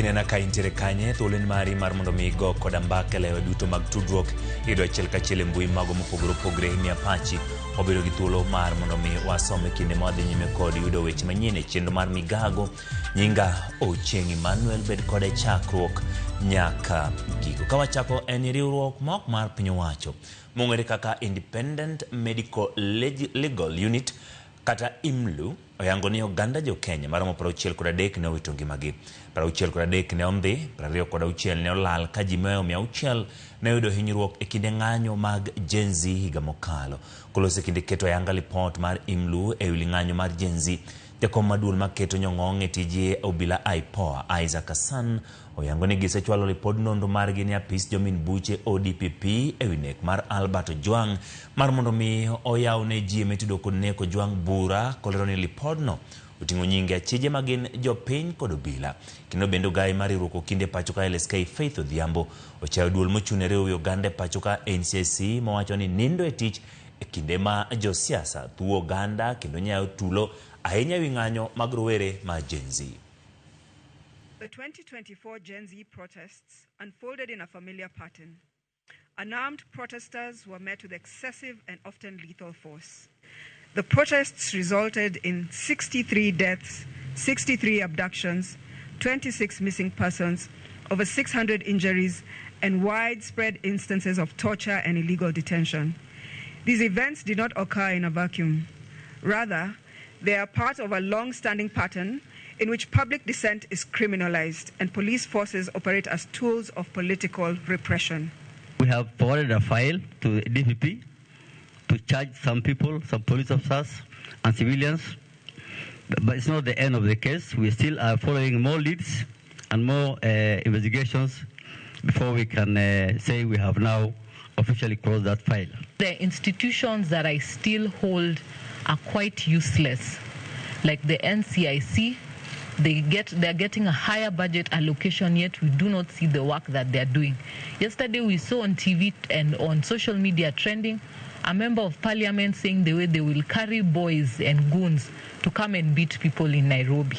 Inena ka intiere kanye, thuolo en mari mar mondo mi igo koda mbaka e lewe duto mag tudruok. Iyudo achiel kachiel e mbui mago mopogore opogore imiya pachi. Wabedo gi thuolo mar mondo mi wasom e kinde ma wadhi nyime kod yudo weche manyien e chenro mar Migago. Nyinga Ochieng' Emmanuel, bed koda e chakruok nyaka giko. Ka wachako en riwruok ma ok mar piny owacho mong'ere kaka Independent Medical Legal Unit kata IMLU oyango ni oganda jo Kenya maromo 63 ne owito ngimagi. 63 ne ondhi, 26 ne olal ka ji mohewo 600 ne oyudo hinyruok e kinde ng'anyo mag Gen Z higa mokalo. Koloso e kinde keto ayanga lipot mar IMLU e wi ng'anyo mar Gen Z, jakom ma duol maketo nyong'ong' e tije obila IPOA, Isaac Hassan, oyango ni gisechwalo lipod nonro margi ne apis jomin buche ODPP e wi nek mar Albert Ojwang mar mondo mi oyaw ne ji mitudo kod nek Ojwang bura kolero ni lipodno oting'o nyinge achije ma gin jopiny kod obila. Kendo bende ogayi mar riwruok okinde pacho ka LSK Faith Odhiambo ochayo duol mochung' ne riwo wi oganda e pacho ka NCIC mowacho ni nindo e tich e kinde ma josiasa thuwo oganda kendo nyayo tulo ahinya e wi ng'anyo mag rowere ma Gen Z. The 2024 Gen Z protests unfolded in a familiar pattern. Unarmed protesters were met with excessive and often lethal force. The protests resulted in 63 deaths, 63 abductions, 26 missing persons, over 600 injuries, and widespread instances of torture and illegal detention. These events did not occur in a vacuum. Rather, they are part of a long standing pattern in which public dissent is criminalized and police forces operate as tools of political repression. We have forwarded a file to the DPP to charge some people, some police officers and civilians. But it's not the end of the case. We still are following more leads and more investigations before we can say we have now officially closed that file. The institutions that I still hold are quite useless, like the NCIC. They're getting a higher budget allocation, yet we do not see the work that they're doing. Yesterday we saw on TV and on social media trending a member of parliament saying the way they will carry boys and goons to come and beat people in Nairobi.